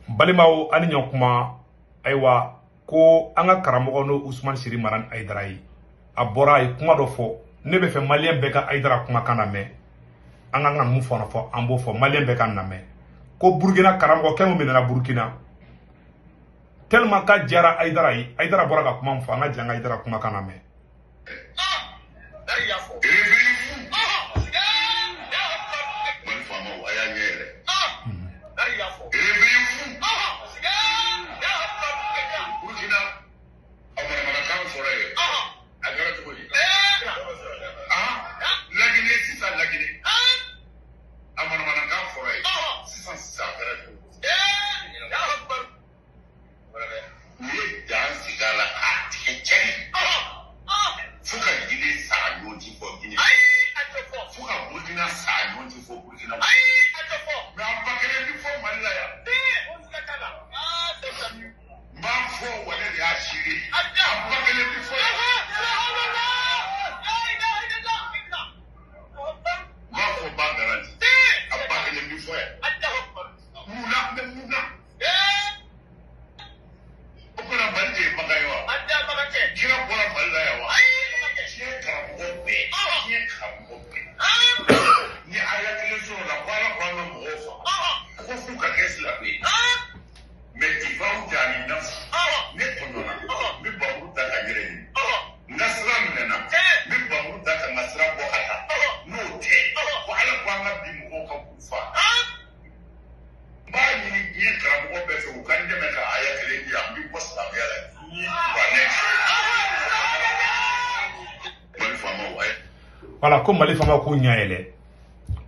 Balimaw, ani ɲɔkuma. Ayiwa, ko an ka karamɔgɔ n'o Usumani Siri Marani Hayidara ye, a bɔra a ye kuma dɔ fɔ. Ne bɛ fɛ maliyɛn bɛɛ ka Hayidara kumakan lamɛn. An kan ka mun fɔ, an b'o fɔ, maliyɛn bɛɛ ka lamɛn. Ko Burukina karamɔgɔkɛ min minɛna Burukina, tellement k'a diyara Hayidara ye, Hayidara bɔra ka kuma min fɔ, an ka jɛ an ka Hayidara kumakan lamɛn. Réveillez-vous. Mali faamaw, a y'a ɲɛ yɛlɛ. Réveillez-vous. Burkina, a manamanakan fɔra yen. A kɛra cogo di? Ah, Laginɛ sisan, Laginɛ. A manamanakan fɔra yen. Sisan sisan, a kɛra cogo di? U ye dan sigi a la k'a tigɛ cɛri. Fo ka Guinée sa ɲɔgɔn ti fɔ Guinée. Fo ka Burkina sa ɲɔgɔn ti fɔ Burkina. Mais a ba kelen bi fɔ Mali la yan. N b'a fɔ wa, ne de y'a seere. A ba kelen bi fɔ yan. N b'a fɔ ba garanti. A ba kelen bi fɔ yan. Munna mɛ munna? O kɔrɔ Mali de ye Makan ye wa? Kira bɔra Mali la yan wa? Diɲɛ karamɔgɔ bɛɛ. Diɲɛ karamɔgɔ bɛɛ. Ni aya kelen sɔrɔ la ko Ala ko an ka mɔgɔw faga. Ko f'u ka kɛ silamɛ ye. Mais difaw jani nafsi. Ne kɔnɔna, n bɛ bamuru ta ka n yɛrɛ ɲini. N ka sira minɛna, n bɛ bamuru ta ka n ka sira bɔ ka taa. N'o tɛ, ko Ala ko an ka bi mɔgɔw ka k'u fa. N b'a ɲini diɲɛ karamɔgɔ bɛɛ fɛ, u ka n dɛmɛ ka aya kelen di yan, n bɛ bɔ silamɛya la ni kuranɛ. Mali faamaw, a ye. Voilà, ko Mali faamaw k'u ɲɛ yɛlɛ,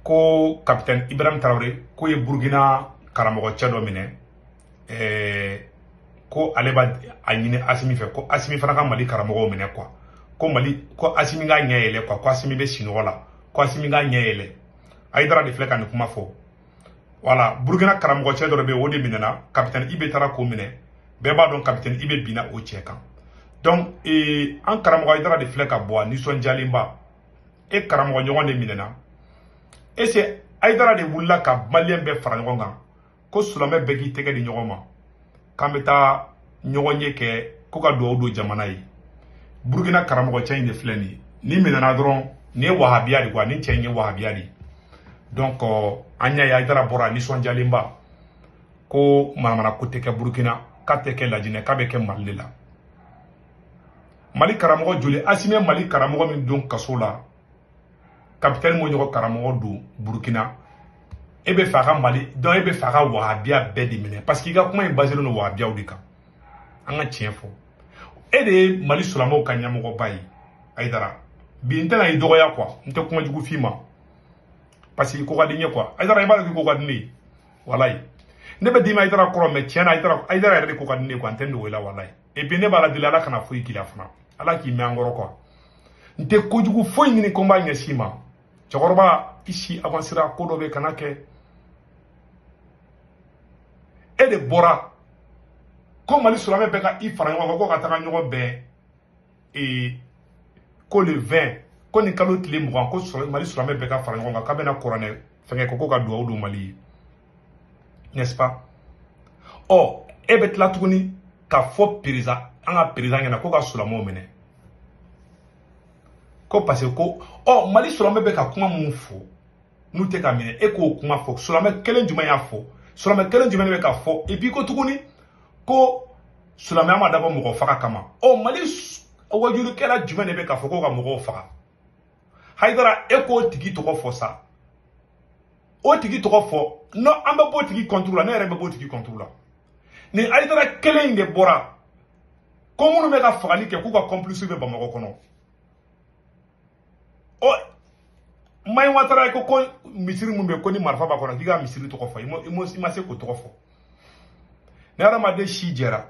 ko capitaine Ibrahim Traoré k'o ye Burukina karamɔgɔ cɛ dɔ minɛ. Ko ale b'a a ɲini Asimi fɛ ko Asimi fana ka Mali karamɔgɔw minɛ quoi. Ko Mali, ko Asimi ka ɲɛ yɛlɛ quoi, ko Asimi bɛ sinɔgɔ la, ko Asimi ka ɲɛ yɛlɛ. Hayidara de filɛ ka nin kuma fɔ. Voilà, Burukina karamɔgɔ cɛ dɔ de bɛ yen, o de minɛna. Capitaine Ibe taara k'o minɛ. Bɛɛ b'a dɔn capitaine Ibe binna o cɛ kan. Donc an karamɔgɔ Hayidara de filɛ ka bɔ a nisɔndiyalenba. E karamɔgɔ ɲɔgɔn de minɛna. Est ce que Hayidara de wulila ka maliyɛn bɛɛ fara ɲɔgɔn kan ko silamɛ bɛɛ k'i tɛgɛ di ɲɔgɔn ma k'an bɛ taa ɲɔgɔn ye kɛ ko ka dugawu don jamana ye? Burukina karamɔgɔ cɛ in de filɛ nin ye, ni minɛna dɔrɔn, nin ye wahabiya de quoi, nin cɛ in ye wahabiya de ye. Donc an y'a ye Hayidara bɔra nisɔndiyalenba ko manamana ko tɛ kɛ Burukina, k'a tɛ kɛ Lajinɛ, k'a bɛ kɛ Mali de la. Mali karamɔgɔ joli Asimi ye Mali karamɔgɔ min don kaso la, capitaine m'o ɲɔgɔn karamɔgɔ don Burukina. E bɛ fɛ a ka Mali, donc e bɛ fɛ a ka wahabiya bɛɛ de minɛ, parce que i ka kuma in basé don wahabiyaw de kan. An ka tiɲɛ fɔ, e de ye Mali silamɛw ka ɲɛmɔgɔba ye. Hayidara, bi n tɛna i dɔgɔya quoi, n tɛ kuma jugu f'i ma parce que i ko ka di n ye quoi. Hayidara, i b'a dɔn k'i ko ka di ne ye, walayi. Ne bɛ dimi Hayidara kɔrɔ, mais tiɲɛ na, Hayidara, Hayidara yɛrɛ de ko ka di ne ye quoi, n tɛ n dogo i la, walayi. Et puis ne b'a la deli, Ala kana foyi k'i la fana, Ala k'i mɛn an kɔrɔ quoi. N tɛ kojugu foyi ɲini ko n b'a ɲɛsin i ma. Cɛkɔrɔba, i si avancera, ko dɔ bɛ kana kɛ. E de bɔra ko Mali silamɛ bɛɛ ka i fara ɲɔgɔn kan ko ka taga ɲɔgɔn bɛn ko le 20, ko nin kalo tile 20, ko Mali silamɛ bɛɛ ka fara ɲɔgɔn kan k'a bɛna kuranɛ fɛngɛ ko ka dugawu don Mali ye, n'est-ce pas? Ɔ, e bɛ tila tuguni ka fɔ président, an ka président ɲɛna ko ka silamɛw minɛ ko parce que ko ɔ Mali silamɛ bɛ ka kuma mun fɔ n'u tɛ ka minɛ, e k'o kuma fɔ. Silamɛ kelen jumɛn y'a fɔ? Silamɛ kelen jumɛn de bɛ ka fɔ? Et puis ko tuguni ko silamɛya ma dabɔ mɔgɔ faga kama. Ɔ, Mali wajulikɛla jumɛn de bɛ k'a fɔ ko ka mɔgɔw faga? Hayidara, e k'o tigi tɔgɔ fɔ sa, o tigi tɔgɔ fɔ. Non, an bɛ b'o tigi contre la, ne yɛrɛ bɛ b'o tigi contre la. Ni Hayidara kelen in de bɔra ko minnu bɛ ka fagali kɛ k'u ka complice bɛ Bamakɔ kɔnɔ. Ɔ, Mayi Watara ko misiri mun bɛ ko ni marifa b'a kɔnɔ, k'i ka misiri tɔgɔ fɔ, i ma se k'o tɔgɔ fɔ. Ni hadamaden si jɛra,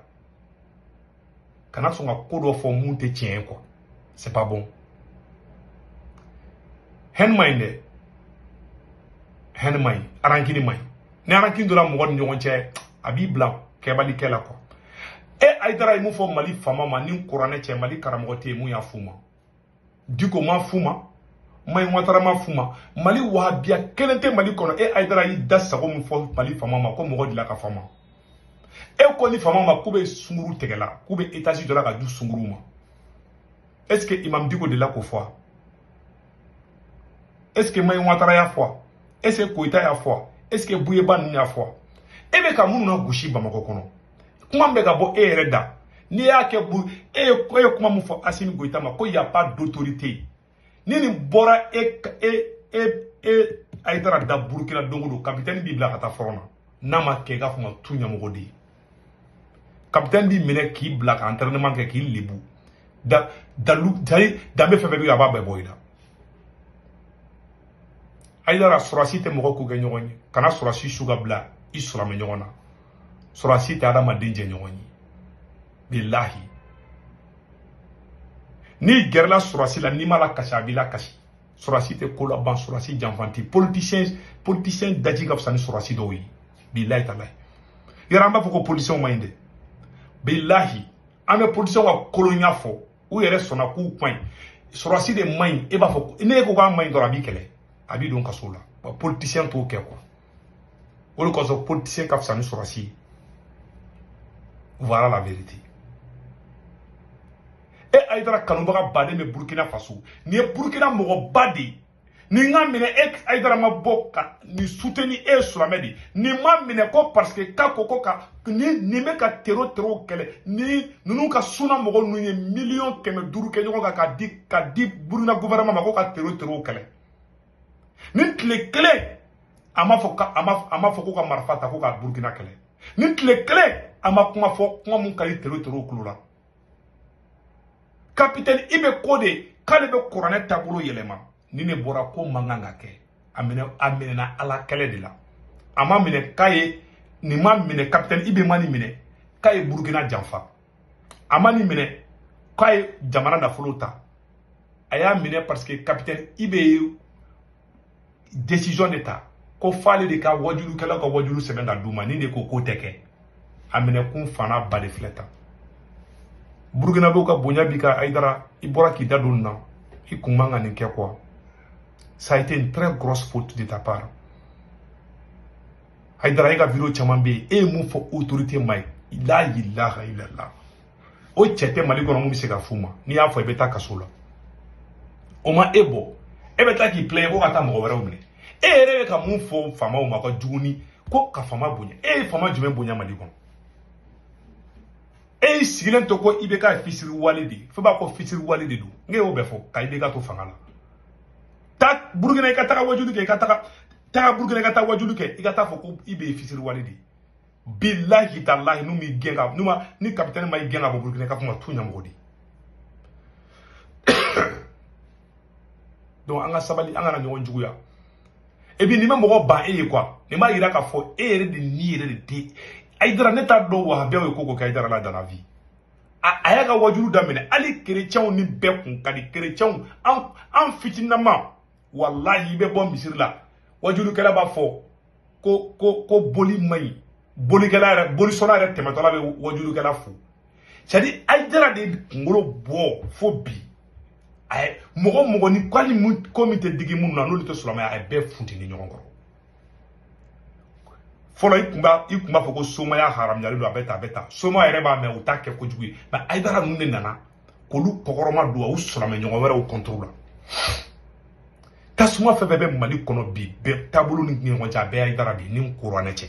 kana sɔn ka ko dɔ fɔ mun tɛ tiɲɛ ye quoi, c'est pas bon. Haine man ɲi dɛ, haine man ɲi, rancune man ɲi. Ni rancune donna mɔgɔ ni ɲɔgɔn cɛ, a b'i bila kɛbali kɛ la quoi. E Hayidara ye mun fɔ Mali faama ma ni kuranɛ cɛ? Mali karamɔgɔ tɛ yen mun y'a f'u ma. Diko ma f'u ma, Mayi Watara ma f'u ma, Mali wahabiya kelen tɛ Mali kɔnɔ. E Hayidara y'i da sago min fɔ Mali faama ma ko mɔgɔ delila ka f'a ma. E ko ni faamaw ma k'u bɛ sunguru tigɛ la, k'u bɛ étage jɔ la ka di sunguru ma. Est-ce que Imam Dicko de la k'o fɔ? Est-ce que Mayi Ouattara y'a fɔ? Est-ce que Koyita y'a fɔ? Est-ce que Buyeba ninnu y'a fɔ? E bɛ ka minnu na gosi Bamakɔ kɔnɔ, kuma min bɛ ka bɔ e yɛrɛ da, n'i y'a kɛ bu e ye kuma min fɔ Assimi Goïta ma ko y a pas d'autorité, ni nin bɔra e e e e Haïdara da Burukina don o don, capitaine b'i bila ka taa front na. N'a ma kɛ i k'a fɔ ma tu ɲɛmɔgɔ de ye. Capitaine b'i minɛ k'i bila ka entraînement kɛ k'i lebu da dalu danbe fɛn fɛn bɛ yen, a b'a bɛɛ bɔ i la. Haïdara, sɔrɔsi tɛ mɔgɔ ko kɛ ɲɔgɔn ye. Kana sɔrɔsi su ka bila i sɔrɔmɛ ɲɔgɔn na. Sɔrɔsi tɛ adamaden jɛ ɲɔgɔn ye. Bilahi, n'i gɛrɛla sɔrɔsi la, n'i m'a la kasi, a b'i la kasi. Sɔrɔsi tɛ ko laban, sɔrɔsi janfanti. Politicien daji ka fisa ni sɔrɔsi dɔw ye. Bilahi talahi. Yɔrɔ an b'a fɔ ko politicienw man ɲi dɛ. Bilahi, an bɛ politicienw ka kolonya fɔ, u yɛrɛ sɔnna k'u man ɲi. Sɔrɔsi de man ɲi. E b'a fɔ ne ko k'a man ɲi dɔrɔn, a b'i kɛlɛ, a b'i don kaso la. Politicien t'o kɛ quoi. O de kosɔn politicien ka fisa ni sɔrɔsi ye. Voilà la vérité. E Haïdara kanubaga baden bɛ Burkina Faso. Nin ye Burkina mɔgɔba de ye. Nin ka minɛ, e Haïdara ma bɔ ka nin soutenir, e ye silamɛ de ye. Nin ma minɛ ko parce que k'a ko ko ka nin bɛ ka terro kɛlɛ. Ni ninnu ka suna mɔgɔ ninnu ye 500 000 000 kɛ ɲɔgɔn kan ka di Burkina gouvernement ma ko ka terro kɛlɛ. Ni tile kelen a ma fɔ a ma fɔ ko ka marifa ta ko ka Burkina kɛlɛ. Ni tile kelen a ma kuma fɔ kuma mun ka di terro kulo la. Capitaine i bɛ ko de k'ale bɛ kuranɛ taabolo yɛlɛma. Ni ne bɔra ko man kan ka kɛ. A minɛna Ala kɛlɛ de la. A ma minɛ k'a ye nin ma minɛ, capitaine i bɛ ma nin minɛ k'a ye Burkina janfa. A ma nin minɛ k'a ye jamana nafolo ta. A y'a minɛ parce que capitaine i bɛ ye décision de ta ko f'ale de ka wajulukɛlaw ka wajulu sɛbɛn ka d'u ma. Ni de ko k'o tɛ kɛ, a minɛ kun fana ba de filɛ tan. Burukinabew ka bonya b'i kan. Haïdara, i bɔra k'i da don nin na, i kun man ka nin kɛ quoi. Ça a été une très grosse faute de ta part. Haïdara, e ka vidéo caman bɛ yen, e ye mun fɔ autorité ma ye? La ilaha illallah. O cɛ tɛ Mali kɔnɔ mun bɛ se ka f'u ma. N'i y'a fɔ, i bɛ taa kaso la. O ma e bɔ, e bɛ taa k'i plaigner ko ka taa mɔgɔ wɛrɛw minɛ. E yɛrɛ bɛ ka mun fɔ faamaw ma ka jugu ni ko ka faama bonya? E ye faama jumɛn bonya Mali kɔnɔ? E y'i sigilen to ko IBK ye fisiri wale de ye, fo b'a ko fisiri wale de don. N y'o bɛɛ fɔ ka IBK to fanga la. Taa Burukina, i ka taga wajulu kɛ, i ka taga Burukina, i ka taa wajulu kɛ, i ka taa fɔ ko i bɛ ye fisiri wale de ye. Bilahi talahi, n'u m'i gɛn ka n'u ma ni capitaine ma i gɛn ka bɔ Burukina, i ka kuma tu ɲɛmɔgɔ de ye. Donc an ka sabali, an kana ɲɔgɔn juguya. Et puis nin bɛ mɔgɔ ban e ye quoi. Nin b'a yira k'a fɔ e yɛrɛ de ni yɛrɛ de tɛ Haïdara. Ne t'a dɔn wahabiyaw ye ko ko kɛ Haïdara la dans la vie. A y'a ka wajulu daminɛ, hali kerecɛnw ni bɛɛ kun ka di kerecɛnw. An fitininama, walahi, i bɛ bɔ misiri la, wajulukɛla b'a fɔ ko ko ko boli man ɲi. Bolikɛla yɛrɛ, bolisɔnna yɛrɛ tɛmɛtɔla bɛ wajulukɛla fo. C'est à dire Haïdara de kunkolo bɔ fo bi. A ye mɔgɔ ni ko hali mun ko min tɛ digi minnu na, n'olu tɛ silamɛya, a ye bɛɛ funteni ɲɔgɔn kɔrɔ. Fɔlɔ i kun b'a fɔ ko somaya haramuyalen don, a bɛ tan, a bɛ tan. Soma yɛrɛ b'a mɛn, u t'a kɛ kojugu ye. Mais Haïdara ninnu de nana k'olu kɔkɔrɔma don u silamɛ ɲɔgɔn wɛrɛw contre la. Tasuma fɛn fɛn bɛ Mali kɔnɔ bi, bɛɛ taabolo ni ɲɔgɔn cɛ, a bɛɛ Haïdara de ni kuranɛ cɛ.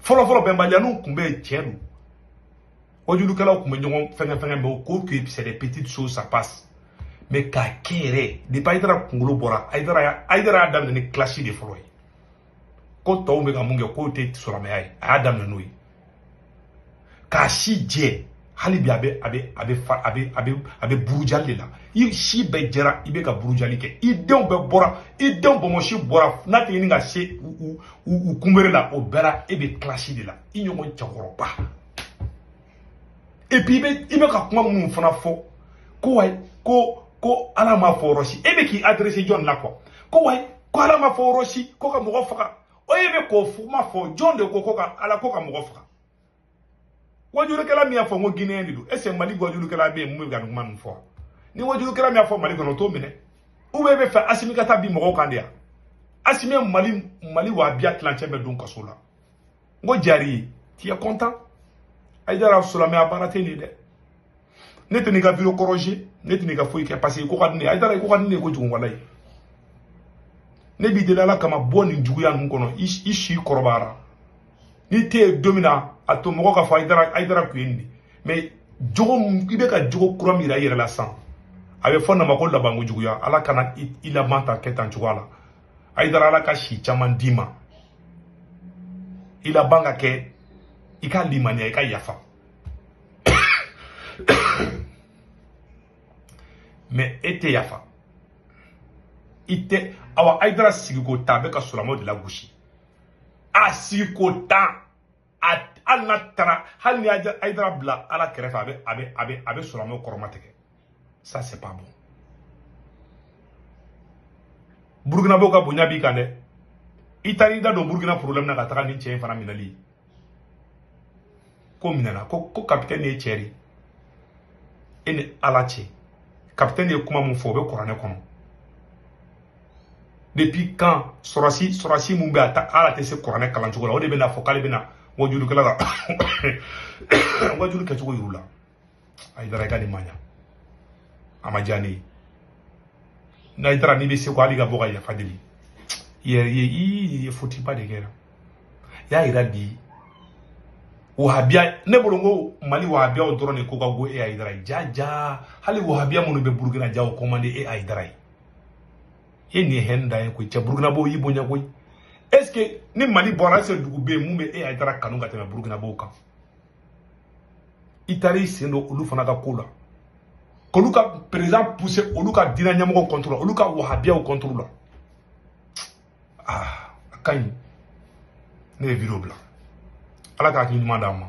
Fɔlɔ fɔlɔ bɛnbaliya kun bɛ yen, tiɲɛ don. Wajulukɛlaw kun bɛ ɲɔgɔn fɛngɛ fɛngɛ, mais o ko que c'est des petites choses, ça passe. Mais k'a kɛ yɛrɛ, depuis Haïdara kunkolo bɔra, Haïdara y'a daminɛ ni classe de fɔlɔ ye. Ko tɔw bɛ ka mun kɛ k'o tɛ silamɛya ye, a y'a daminɛ n'o ye. K'a si jɛ, hali bi a bɛ a bɛ a bɛ fa a bɛ a bɛ a bɛ burujali de la. I si bɛɛ jɛra, i bɛ ka burujali kɛ. I denw bɛɛ bɔra, i denw bɔnbɔnsi bɔra, n'a tɛ ɲini ka se u kunbere la, o bɛɛ la e bɛ kilasi de la. I ɲɔgɔn cɛkɔrɔba. Et puis i bɛ ka kuma minnu fana fɔ ko wayi ko Ala ma fɔ yɔrɔ si, e bɛ k'i adressé jɔn la quoi? Ko wayi ko Ala ma fɔ yɔrɔ si ko ka mɔgɔ faga. O e bɛ k'o kuma fɔ, jɔn de ko ko ka Ala ko ka mɔgɔ faga? Wajulukɛla min y'a fɔ ko Guinéen de don, est ce que Mali wajulukɛla bɛ yen mun bɛ ka nin kuma ninnu fɔ? Ni wajulukɛla min y'a fɔ Mali kɔnɔ, o t'o minɛ. Ou bien e bɛ fɛ Asimi ka taa bin mɔgɔw kan de yan? Asimi ye Mali wahabiya tilancɛ bɛɛ don kaso la. N ko jari ye. Tu es content? Haïdara silamɛya baara tɛ nin ye dɛ. Ne tɛ n'i ka vidéo corriger, ne tɛ n'i ka foyi kɛ parce que i ko ka di ne ye. Haïdara, i ko ka di ne ye kojugu walayi. Ne b'i deli Ala kama, bɔ nin juguya ninnu kɔnɔ. I si kɔrɔbayara. N'i tɛ yen don min na, a to mɔgɔ ka fɔ Haïdara, Haïdara kun ye nin de. Mais jogo i bɛ ka jogo kura min yira i yɛrɛ la sisan, a bɛ fɔ nin ma ko labanko juguya. Ala kana i laban ta kɛ tan cogoya la. Haïdara, Ala ka si caman d'i ma. I laban ka kɛ i ka limaniya, i ka yafa. Mais e tɛ yafa. I tɛ awa. Haïdara sigi ko tan, a bɛ ka silamɛw de lagosi. A sigi ko tan, a hali n'a taara, hali ni Haïdara bila Ala kɛrɛfɛ, a bɛ silamɛw kɔrɔma tigɛ. Ça c'est pas bon. Burkinabɔw ka bonya b'i kan dɛ. I taara i da don Burkina problème na ka taga nin cɛ in fana minɛli. Ko minɛna ko capitaine ye cɛ de. E ni Ala cɛ. Capitaine ye kuma mun fɔ, o bɛ kuranɛ kɔnɔ. Depuis quand sɔrɔsi mun bɛ a ta ala tɛ se kuranɛ kalan cogo la, o de bɛna fɔ k'ale bɛna wajulikɛla ka wajuli kɛcogo yir'u la. Haïdara, i ka nin ma ɲa, a ma diya ne ye. N'Haïdara, n'i bɛ se ko hali ka bɔ ka yafa deli i yɛrɛ ye, i ye fotiba de kɛra. I y'a yira bi wahabiya, ne bolo ko Mali wahabiyaw dɔrɔn de ko ka go e Haïdara ye. Ja ja, hali wahabiya minnu bɛ Burukina, ja o commandé e Haïdara ye. E nin ye hɛn dan ye koyi. Cɛ, Burukinabew y'i bonya koyi. Est ce que ni Mali bɔra, est ce que dugu bɛ yen mun bɛ e Haïdara kanu ka tɛmɛ Burukinabew kan? I taara i sen don olu fana ka ko la, k'olu ka président pousser olu ka diinɛ ɲɛmɔgɔw contre la, olu ka wahabiyaw contre la. Ah, a ka ɲi. Ne ye vidéo bila. Ala k'a hakili ɲuman d'an ma.